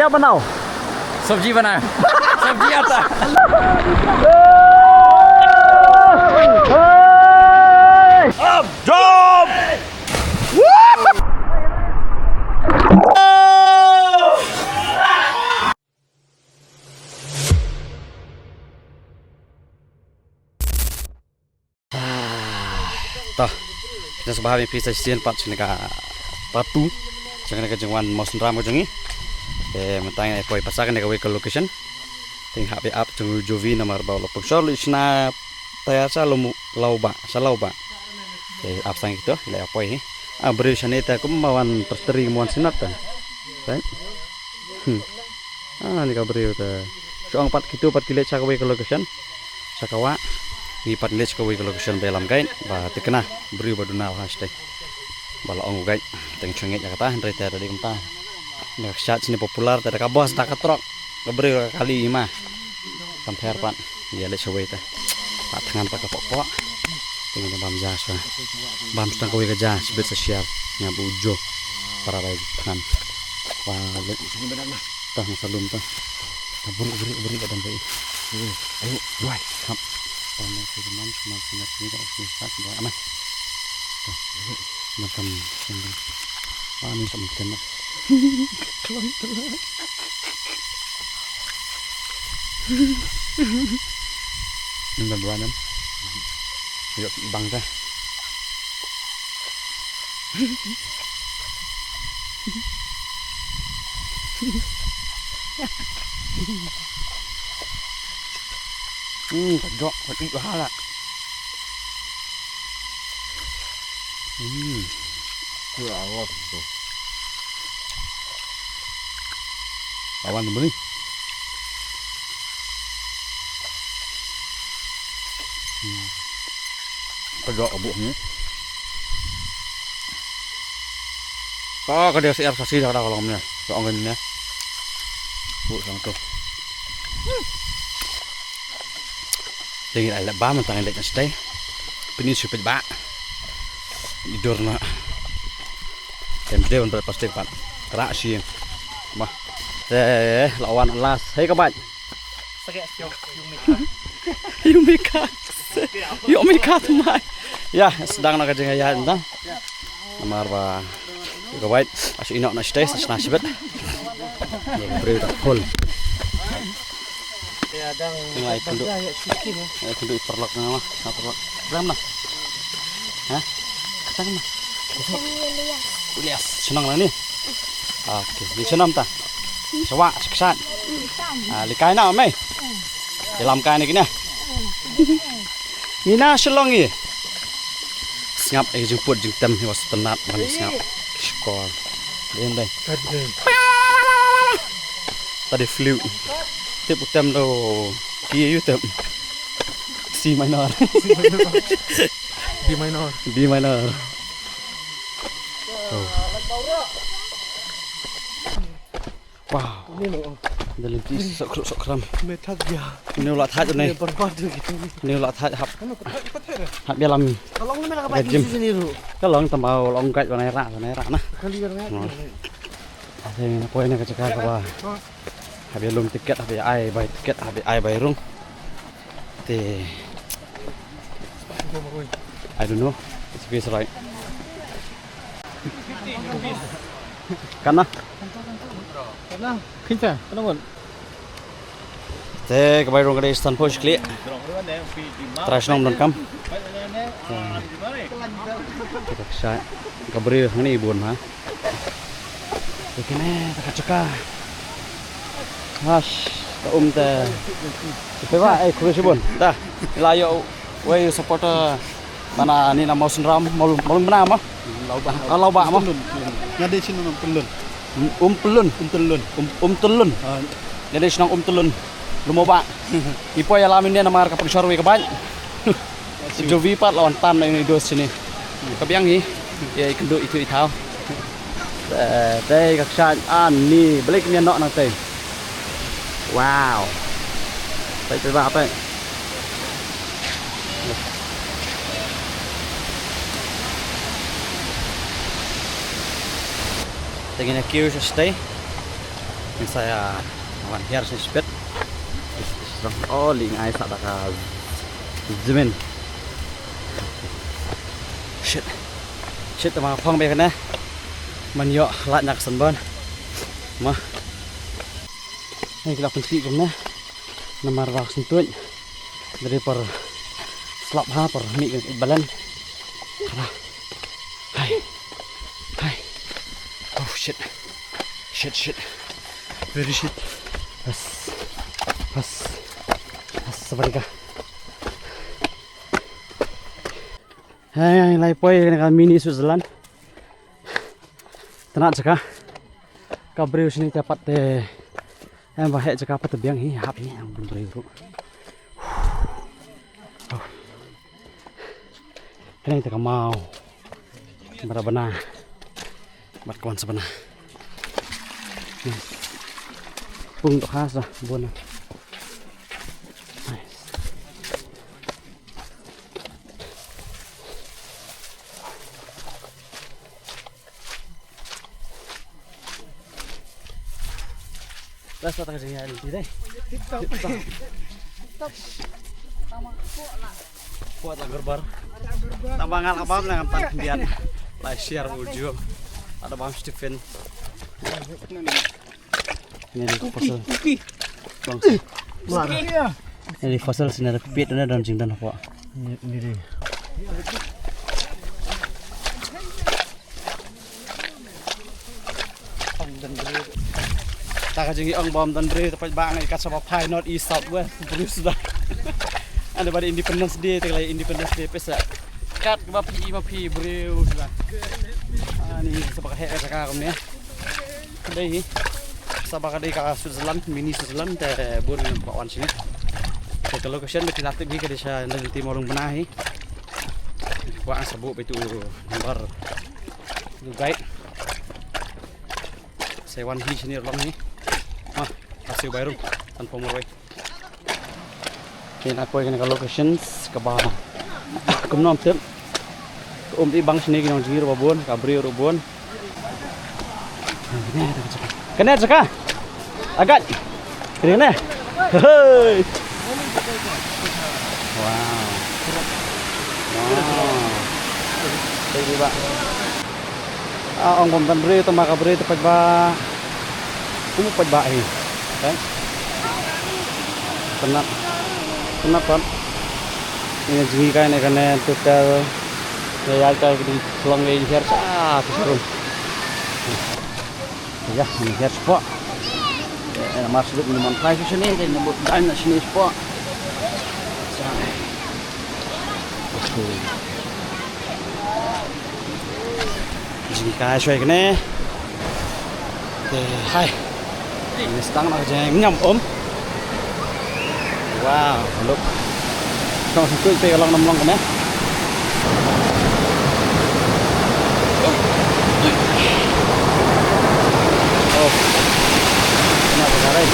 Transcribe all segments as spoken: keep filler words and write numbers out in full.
Banao. Sabji banao. Sabji aata. Jump! To, ngan sngewbha ïa phi sa shisien pat sha kane ka part two jong kane ka jingwan Mawsynram ka jong ngi. Te mynta ngi la poi pat sha kane kawei ka location. Te ngi hap ïa ap jong u Jovi namar ba u la pynshor leit shna tyre sha Lawbah, sha Lawbah. Te ap sha ngi to, ngi la poi hi. Ah, briew shane te kumba wan trustee, wan synod te. Right? Hmm. Ah, ni ka briew te. Shu ong pat kito pat ki leit sha kawei ka location. Sha ka wah. Ngi pat ngi leit sha kawei ka location ba ïalam guide. Ba thikna briew ba duna ha shatei. Ba la ong u guide. Te ngi shu ngeit ïa kata, hynrei te da dei kumta. Ni ka kshaid shane popular te da ka bus da ka truck. Ka briew da ka kali i ma. Kam pher pat. Ïa leit shawei te. Pat thngan pat ka pok pok. Te ngin bam ja shwa. Bam sha kawei ka ja, shibit sa shiar. Ïa ba u Jo. Para bai thngan. Wa leit. Tah sa lum tah. Buri buri buri ka dang bai. Ayo, wai. Hap. Tama si teman semua kena sini tak sini tak buat aman. Tah. Makan. Ani sama kena. Kelam kelam. Ini buanan. Yuk bangsa. Hmm, kejok, kejok halak. Hmm. Kuat awak tu. Awan beli. Hmm. Kejok abuk ni. Ka ka dia siar sasi dah dah kalau ni. Ka ong ni. Bu sang tu. Ding ai la ba man tang lek stai. Pini supit ba. Idur na. Tem de on plastik pat. Kra si. Mah. Eh, lawan las. Hei ka bai. Yumika. Yumika. Yumika tu mai. Ya, sedang nak kerja ya entah. Namar ba ka bai. Asu inok na stai, sa sna sibet. Ya, beri tak full. Tengah ikut duk. Ikut duk perlok nama? Perlok. Berapa? Hah? Kata mana? Ilyas. Senang lah ni. Okey, ni senam ta. Sawak, seksat. Ah, likai na mai. Dalam kai ni kena. Mina selong ni. Sngap eh jemput jengtem ni was tenat man sngap. Skor. Dai dai. Tadi flu. Tip utem do. Ki utem. C minor. D minor. D minor. Oh. Wow. Ini loh. Dalam ti sok sok kram. Metak ya. Ini ulah thaj ni. Ini berbat gitu. Ini ulah thaj hap. Hap ïalam. Kalau ngi mena ka bai jim sini ru. Ka long tamba long kai banai ra banai ra na. Kali banai. Ate na poi na ka jaka kaba. Hap ïalum tiket, hap ïa ai bai tiket, hap ïa ai bai rung. Te I don't know. It's a bit right. Kana? Kana? Kinta, kana ngon? Te ka bai rung ka dei stan posh kli. Trai shnong don kam. Te ka kshaid ka briew hangne bun ha. Te kine ta ka jaka. Hash ta um te. Te ba eh khublei shibun. Ta la ïoh wei supporter mana ni na Mawsynram Maw Maw bna ma. Lawbah. Ah, Lawbah ma. Nga dei shin um Pyllun. Um Pyllun. Um Pyllun. Um Um Pyllun. Nga dei shnong Um Pyllun. Lumobah. I poi ïalam ine namar ka pynshor wei ka bai. Jovi pat la wan tan na ini dos sini. Ka biang hi. Ïa i kynduh itu i thaw. Te te ka kshaid ani balik ni nok nang te. Wow. Te te ba te. Te ngin ïa kiew sha shatei. Sa ïa wan hiar sha spit. Oh, ling ai sa da ka zmin. Shit. Shit, tama phong bek ne. Man ïoh lait na ka sunburn. Ma. Hei, ki la pynti kumne. Namar ba ka sngewthuh. Dari par slap ha, par mih ka balen. Hai. Hai. Oh, shit. Shit, shit. Very shit. Pas. Pas. Pas, sabar ka. Hai, lai poi kane ka mini Switzerland. Tang jaka. Ka briew shini te pat te. Em, ba heh jaka pat te biang hi, hap hi, em, briew ruh. Oh. Kane te ka maw. Bad bana. Bad ka wan sa bana. Pung to ha sa bun. Nice. Dah sa tang jingïaid lynti dei. Tip top. Tip top. Kwah ta gerbar. Tang ba nga la bam, la ngam tang khyndiat. La share u ju. Ada bam Stephen. Ini di fossil. Bang. Ini di fossil sini ada pit, ada daun jingdan apa? Ini, ini di. Ong Danbury. Ta ka jingïaid ong ba ong Danbury, te pat ba ngi kat sa ba phai north east south west, Danbury suda. Ane ba Independence Day, te ka la Independence Day pisa. Kat ba phi ma phi briew suda. Ani sa ba ka heh ka jaka kumne. Dei hi. Sa ba ka dei ka Switzerland, mini Switzerland, te bun ba wan shini. Te ka location ba ki la tip hi ka dei sha na Lynti Mawlyngbna hi. Ba sa buh ba itu number. Lu guide. Sa wan hi shini long hi. Ah, ka siew bai rung. Tan pom roi. Kine kawei kine ka locations kaba kumno ym tip. Ka um dei bang shini ki nongjngi ruh ba bun, ka briew ruh bun. Kane jaka. Agat. Kine kane. Hei. Wow. Wow. Thank you, ba. Ah, ong bym don briew, tang ba ka briew te paidbah. Kum paidbah hi. Kan? Kane, kane pat. Ine jngi kai ne kane total. Ïa kai kine shlong ïa hiar sa tu rum. Ïa, ine hiar spot. Ïa, ine mas lut ine man kai sini, ine but dai na sini spot. Sa. Okay. Jingkai shwai kane. Te hai. Ini stang na jeng nyam um. Wow, look. Tong sentut pe long nam long kane. Oh. Kena pengarai.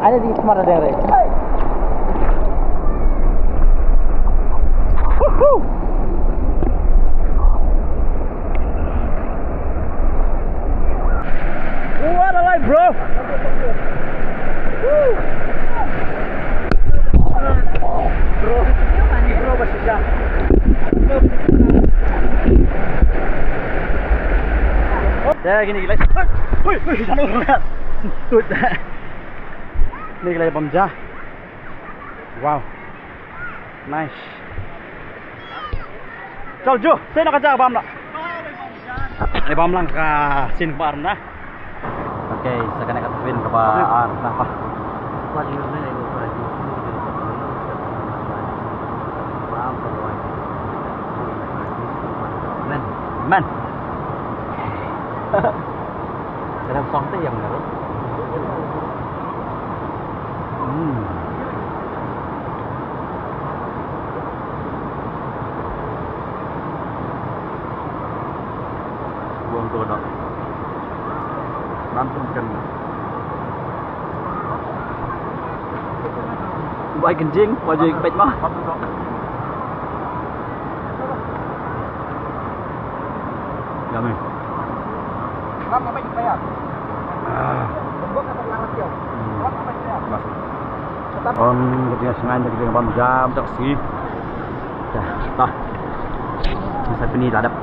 Ada di kemana dia, Ray? Woohoo! What a life, bro! Woo! Bro, bro, ba shisha. Te kine ki la, hui, hui, hui, hui, hui. Kine ki la bam ja. Wow. Nice. Chal ju, sien na ka jaka bam na. Ai bam lang ka sien kaba ar na. Okay, sa kane ka twin kaba ar na pa. Man. Dalam song tu yang mana? Hmm. Buang tu dah. Nanti kan. Bai kenjing, bai jui pet mah. Yummy. Ah. Hmm. Bas. On, kita tengah sengaja, kita tengah bam jam, tak sih. Dah, dah. Masa pini ladap.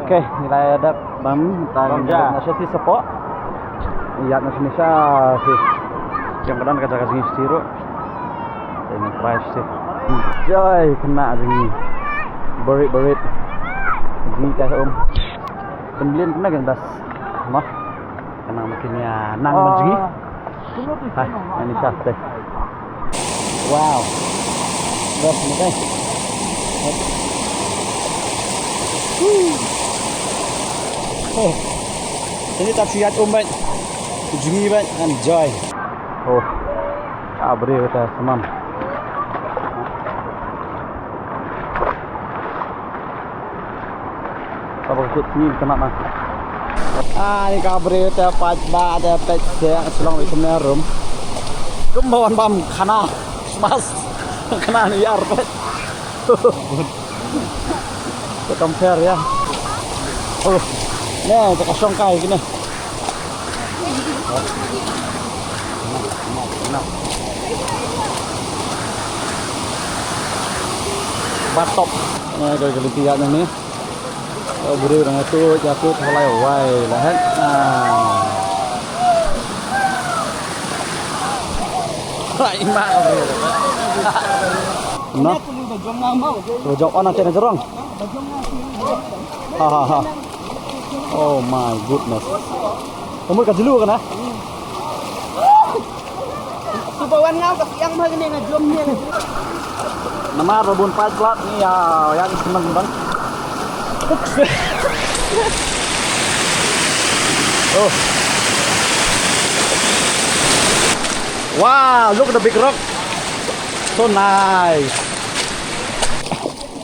Okay, ngi la ïa dep bam, tang bam ja. Na sha ti support. Ïa na sha ni sha ti. Jong ka don ka jaka jong ngi sha ti ruh. Te ngi price ti. Jai kena jong ngi. Berit berit. Jong ngi ka um. Pynblin kena jong das. Mah. Kena makin ïa nang ban jong ngi. Hai, ani ka te. Wow. Best ni te. Woo. Oh. Ini tak siat um baik. Jungi baik, enjoy. Oh. Abri kita semam. Kaba kut ni kena na. Ah, ni ka briew te pat ba te pet se shlong ri kumne rum. Kumba wan bam khana smash. Khana ni yar pet. Te compare ya. Oh. Ne te ka shong kai kine. Ba top. Ne ka ka lynti ya ni. Oh, briew dang ïathuh, ïathuh, halai wai, la hek. Ah. Lai ma ka briew. Noh. Ka jong on ate na jrong. Ha, ha, ha. Oh my goodness. Ka mut ka julu ka na? Suba wan nga ka siang ma kane nga jom ne. Namar ba bun pait plat ni ya, ya ni senang bang. Oh. Wow, look at the big rock. So nice.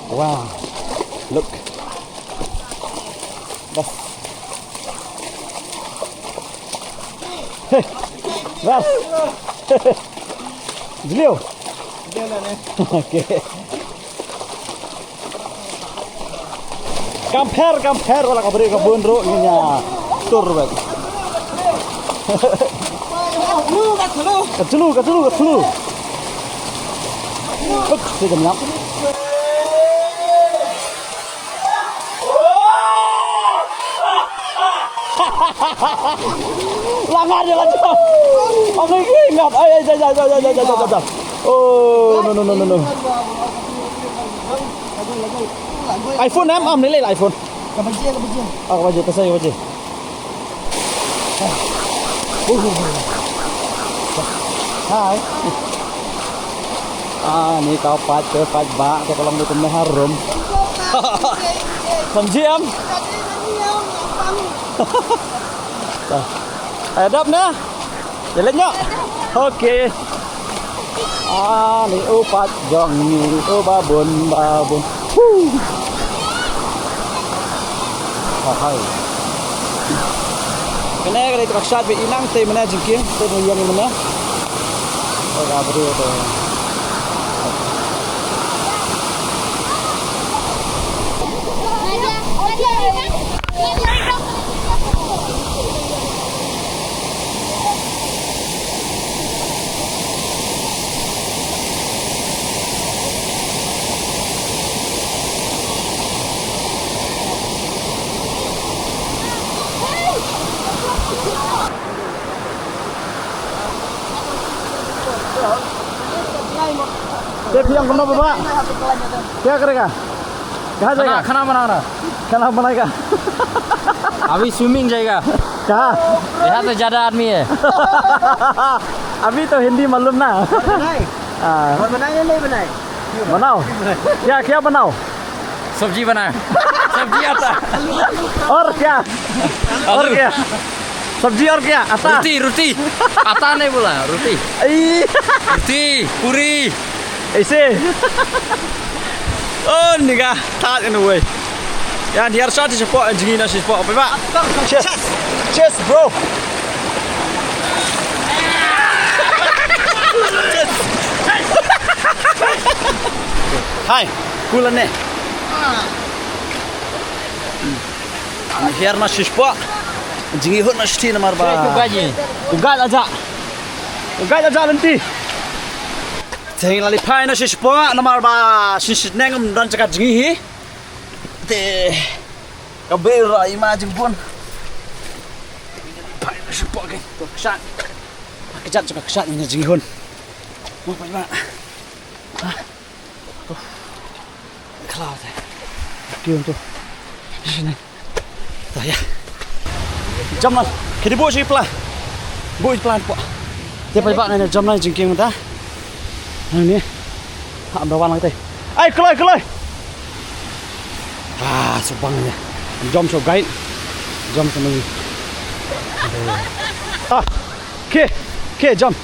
Wow. Look. Dah. Hey. Dah. Jliu. Okay. Compare, compare wala ka briew ka bun ruh ngin ïa tur bad. Ka thlu, ka thlu, ka thlu. Huk, shu jam nyap. La ngat ïa la jong. Ang ngi ngap. Ai, ai, ai. Oh, no, no, no, no, no. iPhone em, am, nilai iPhone. Ka baje, ka baje. Ah, ka baje, ka sai ka baje. Hai. Ah, ni ka pat, ka pat ba, ka long di kumne harum. Samji em? Ai dap na. Jalan nyok. Okay. Ah, ni u pat jong ngi, u babun, babun. Woo. Oh, hai. Kane ka dei ka shot ba i nang te mynne jingkieng, te mynne ïeng mynne. Oh, ka briew te. ये फिर हमको ना बाबा, क्या करेगा? कहाँ खाना, जाएगा? खाना बनाना। खाना बनाएगा। अभी स्विमिंग जाएगा। कहाँ? यहाँ तो ज्यादा आदमी है। अभी तो हिंदी मालूम ना। बनाए? हाँ। और बनाए या नहीं बनाए? बनाओ। क्या, क्या बनाओ? सब्जी बनाए। सब्जी आता। और क्या? और आलू। क्या? सब्जी और क्या? आता? रोटी, रोटी। आता नहीं बोला, रोटी। ई। रोटी, पूरी। Isi. Oh, niga, ta in a way. Yan, hiar shot is a pot, and Gina, she's pot, but cheers. Cheers, bro. Hi, cool ne. Hiar na shish pot. Jingi hut na shti na marba. Ugai aja. Ugai aja lenti. Teng la li phai na shish pot namar ba shisneng um don jaka jngi hi. Te ka ber ra ima jingbun. Phai na shish pot ke. To kshat. Ka jat jaka kshat ni na jngi hun. Mo pa ma. Ha. Khlaw te. Tiun tu. Shisneng. Ta ya. Jam lan. Kedi bu shi pla. Bu shi pla po. Te pa ba na jam lan jingkieng ta. Nang ni. Ha, am da wan lang te. Ai, kloi, kloi. Ah, subang ya. Jam so guide. Jam so mani. Ah. Ke. Ke jam.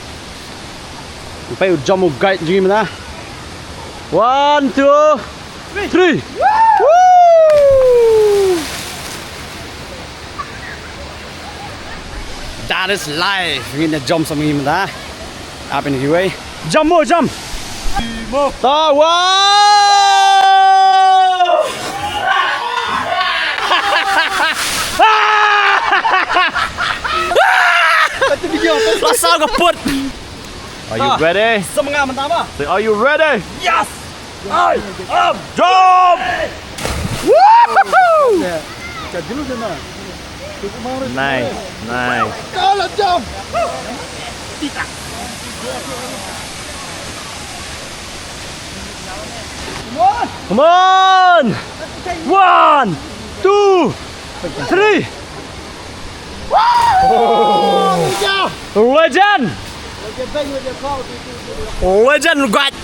Pai u jam u guide jingim na. One, two, three. Woo! That is life. Ngin na jam sa mangim na. Apin hiway. Jam mo jam. Mo. Ta wow. Lasa ka put. Are you ready? Sa manga mynta ba? Say, are you ready? Yes! I am Jump! Woohoo! Nice, nice. Kala jump! Come on! One, two, three! Legend! Legend, god!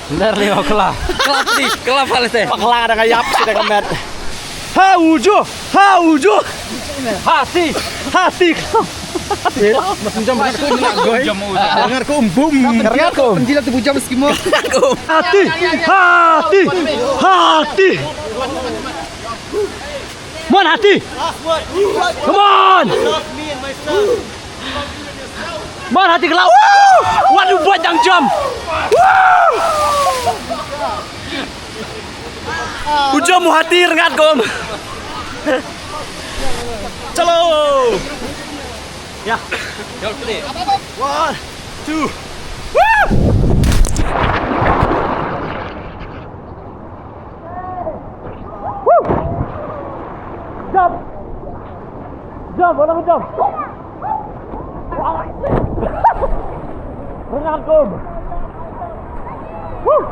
Nder leo kla. Kla ti, kla palete. Pakla da ngayap sida ka met. Ha uju, ha uju. Hati, hati. Mas jam ngar ko um bum. Ngar ko um. Jila tu bujam skimo. Hati, hati, hati. Mon hati. Come on. Mon hati kela. Woo! Wat u buat dang jam. Woo! U jam u hati rengat kom. Chalo. Ya. One, two. Woo! Woo! Jump! Jump, orang jump. Rengat kom. Woo!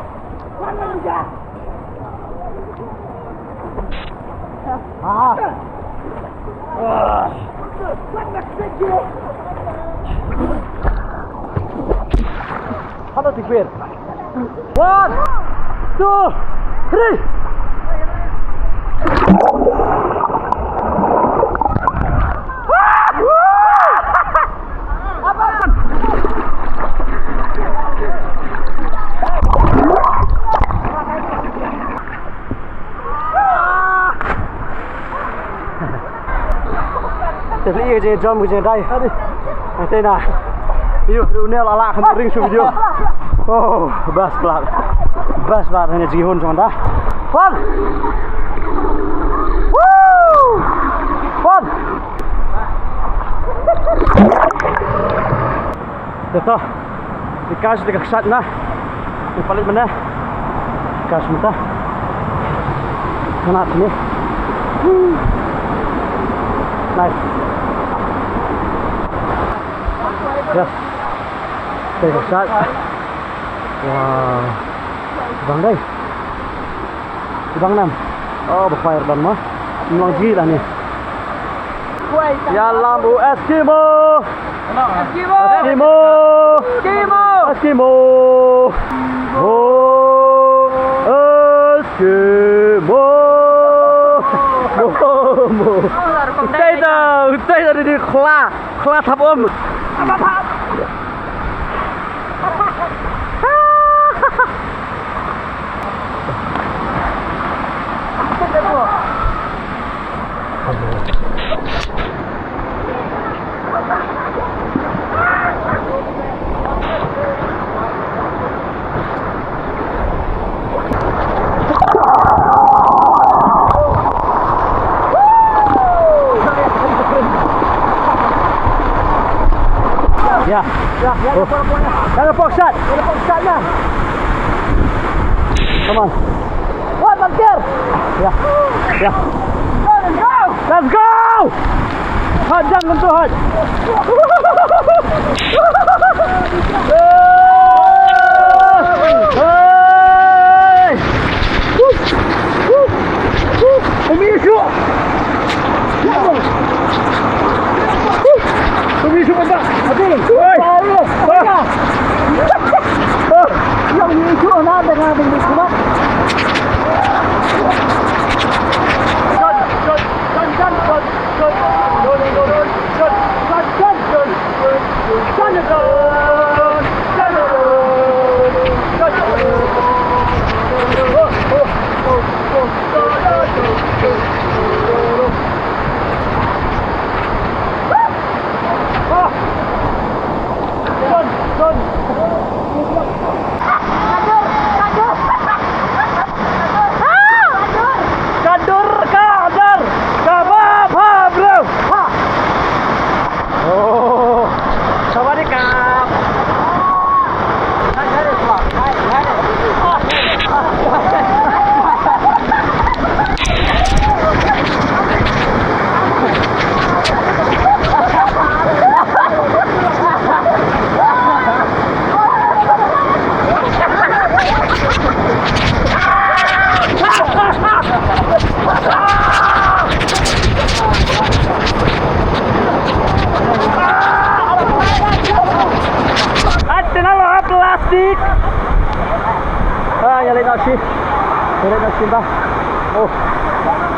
Ah. Hana ti kwir. One, two, three. Te phi ïa ka jingïajam ka jingïadai. Te na. Ïa u Nel a lah ka ring shu video. Oh, best bad. Best bad hynne jingïahun jong da. Fun. Woo! Fun. Te to. Dei ka shit ka kshaid na. Dei palit mynne. Ka shit mynta. Kynat ni. Nice. Yes. Dei ka kshaid. Wah. Bang dai. Bang nam. Oh, ba khwai ban mo. Mlong ji lah ni. Ïalam u Eskimo. Eskimo. Eskimo. Eskimo. Oh, Eskimo. Mo, mo. Utai da, utai da di khla, khla thap um. Ya. Ya, ya, oh. Dah lepas shot. Dah lepas shot dah. Come on. Wah, parkir. Ya. Ya. Let's go. Let's go. Hot jam tentu hot. Hey. Hey. Umi isu. Umi isu apa? Aduh. Oi. Yang isu na dengan dengan. Ka dur, ka dur, ka ba pha briew. Oh, sawadee ka. At tinalo at plastic. Ah, ïa leit noh shi. Ïa leit noh shi ba. Oh.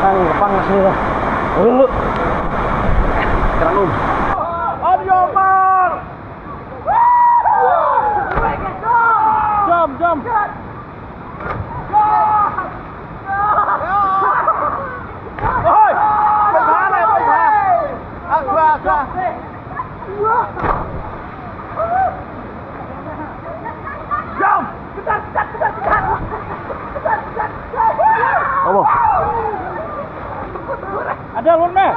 Ang pang shi ba. Uh. Kerang um. On your mark. Jump, jump. Oi! Pynbha leh, pynbha. Akwa, akwa. Jump! Abo. Ada lun meh.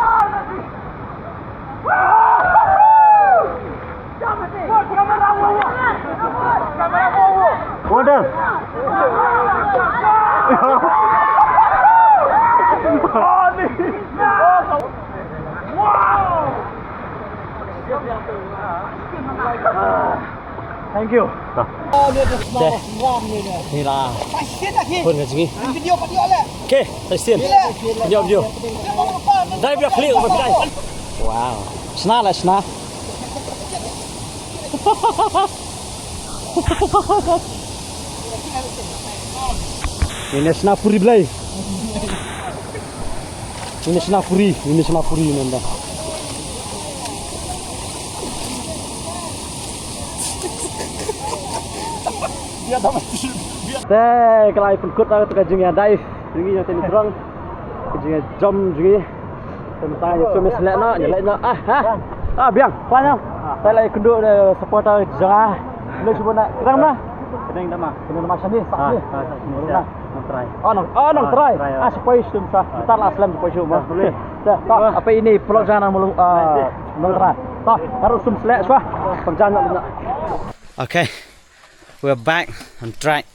Order. Thank you. Deh. Ni la. Phone ka jingïa. Okay, sa sien. Video, video. Dai biar clear, biar clear. Wow. Sna la sna. Ini sna puri belai. Ini sna puri, ini sna puri nanda. Te, ka la pynkut ka jingïa dive. Jingïa te ni drong. Jingïa jump jingïa. Tentang ïa sum ïa selek noh, ïa leit noh. Ah, ha. Ah, biang, khlaiñ noh. Te la ïa kynduh de supporter jong nga. Leit shu buh na. Kdang na? Kdang da ma. Kdang da ma shane, sa shane. Ah, sa shane. Nong trai. Oh, nong, oh, nong trai. Ah, sa poi shu sa. Kita la slem sa poi shu ma. Te, ta, apa ini pelok jana mulu, ah, nong trai. Ta, harus sum selek shu. Pengjan nak. Okay. We're back on track.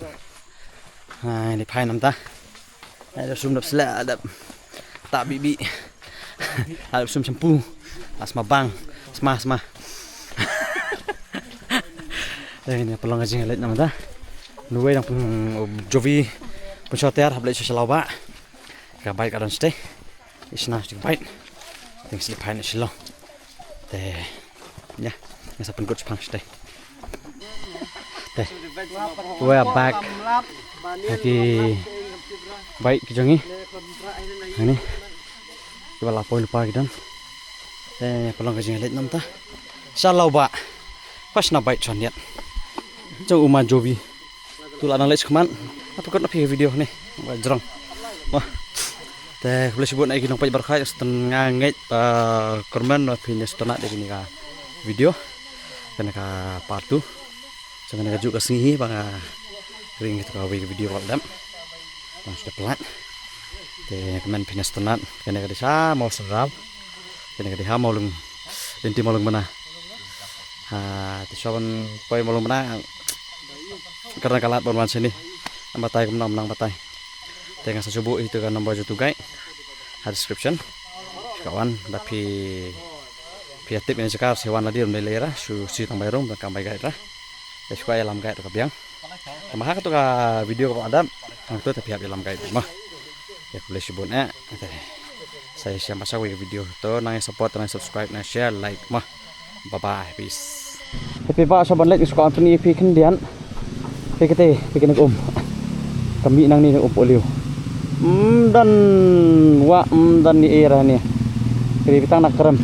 Hai, ni phai nam ta. Ai, da sum dap selek, dap tak bibi. Dap sum shampoo. Dap sma bang. Sma, sma. Ai, ni pynlong ka jingïaleit namar ta. Nui dang pun jovi pun shoter hap leh sha law ba. Ka bike ka don shatei. Isna shatei ka bike. Teng slip hain shalong. Te ya, nga sa pynkut shapang shatei. Te. We're back. Ha ki bike ki jong ngi. Hani. Kiba la poi lypa ki don. Te pynlong ka jingïaleit namta. Sha law ba. Pas na bike chon ïat. Jong u ma jovi. Tu la nang leit sha khmat. Ap kot na phi video ni. Ba jrong. Wah. Te khublei shibun ïa ki nongpeit baroh, sngewthuh nga ngeit ba kyrmen ba phin ïa sngewtynnat ïa kine ka video. Kane ka part two. Sa kane kajuh ka sngi hi ba nga ring ïa kawei ka video ba la dep. Tang shu dep pynlait. Te kyrmen phin ïa sngewtynnat. Kane ka dei sha Mawsynram. Kane ka dei ha Mawlyng. Lynti Mawlyngmyna. Ha, te shuwa ban poi Mawlyngmyna. Kyrmen ka lad ban wan shane. Nang batai kumno nang batai. Te nga sa shu buh ïa ka number jong utu u guide ha description. Ka wan da phi, phi ïa tip ïa jaka, sa wan lade ruh ym lei lei ra, shu shu tang bai rung, tang bai guide ra. Te shu kwah ïalam guide ruh ka biang. Te ma ha katu ka video kaba la dep, hangtu te phi hap ïalam guide ruh ma. Te khublei shibun eh. Te sa ïashem ba sa kawei ka video. To nang ïa support, nang ïa subscribe, nang ïa share, like ma. Bye bye, peace. Te phi ba sa ban leit, nga shu kwah pyni ïa phi khyndiat. Phi kata, phi kane ka um. Ka mih nangne um pohliew. Ym don wah, ym don ei ei ra hangne. Ka dei tang na krem.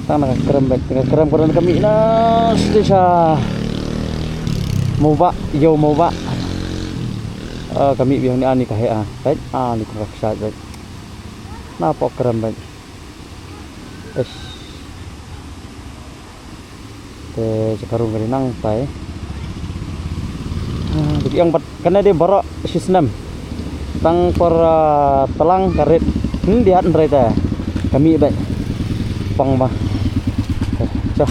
Tang na ka krem beit. Ka krem ka don ka mih na shatei sha Mawbah, ïew Mawbah. Ah, ka mih biang ni, ani ka heh ah. Beit, ani ka kshaid beit. Na pok krem beit. Eish. Te jaka rung ka dei nangtai. Ah, dei ïa nga pat kane dei baroh shisnem. Tang por, ah, tlang ka rit. Khyndiat hynrei te ka mih beit. Pang ba. Te, sha.